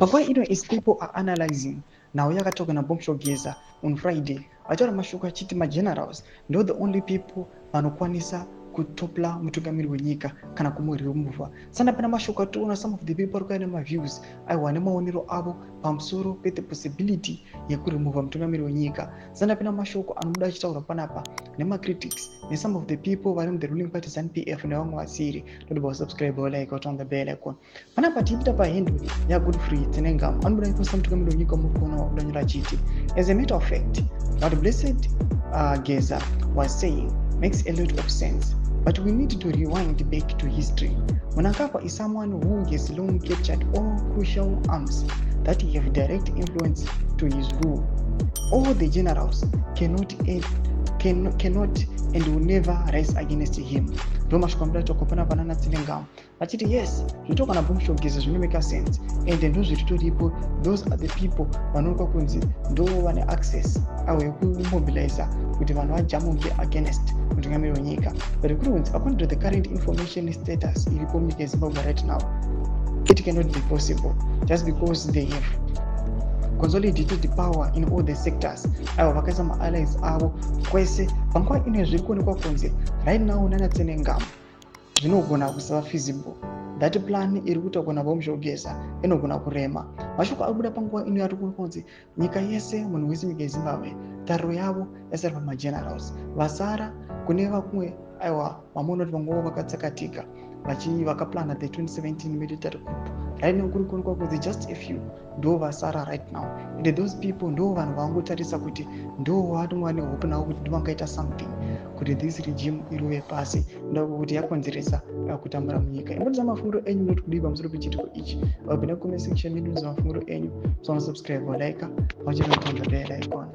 Panguva ino, as people are analyzing nhau yakataurwa naBombshell Geza on Friday, vataura mashoko achiti magenerals ndo the only people vanokwanisa kutopla mutungamiri wenyika kana kumuremuvha. Sanda pana mashoko ationa, some of the people vari kuya nemaviews, aiwa, nemaonero avo pamusoro pethe possibility yekuremuvha mutungamiri wenyika. Sanda pena mashoko anobuda achitaurwa panapa nemacritics nesome of the people vari muthe ruling party ZANU PF nevamwe vasiri. Todobva usubscribe, like, on the bell icon. Panapa tiipita pahandle yaGodfrey Tsenengamu, anobuda iposta mutungamiri wenyika muri kuona wakudanyura achiti, "As a matter of fact, what Blessed Geza was saying makes a lot of sense, but we need to rewind back to history. Mnangagwa is someone who has long captured all crucial arms that have direct influence to his rule. All the generals cannot, aid, can, cannot and will never rise against him." Ndo mashoko amuda toko panapa nana Tsenengamu vachiti yes, zvinotaurwa naBombshell Geza zvinomeka sense and ndo zviritoripo. Those are the people vanoonekwa kunzi ndo vane access avo yekumobiliza kuti vanhu vajamuke against mutungamiri wenyika. But kuri kunzi according to the current information status iripo munyika yeZimbabwe right now, it cannot be possible just because they have consolidated power in all the sectors. Aiwa, vakaisa maallies avo kwese. Panguva ino zviri kuonekwa kunzi right now nana Tsenengamu zvinogona kusava feasible. That plan iri kutaurwa naBombshell Geza inogona kurema. Mashoko ari kubuda panguva ino yari kuonekwa kunzi nyika yese, munhu wese, nyika yeZimbabwe, tariro yavo yasara pamagenerals. Vasara kune vamwe, aiwa, vamuona kuti vamwe vavo vakatsakatika vakaplana the 2017 military coup. Right now kuri kuonekwa kunzi just a few ndo vasara right now, and those people ndo vanhu vangotarisa kuti ndo vanova nehope navo kuti ndovangaita something kuti this regime irove pasi, ndakuti yakonzeresa kutambura munyika. Imbotiza mafungiro enyu, noti kudii pamusoro pechiitiko ichi? Vapinda comment section medu, mafungiro enyu. Musanosubscribe, like, vachinotonda bell icon.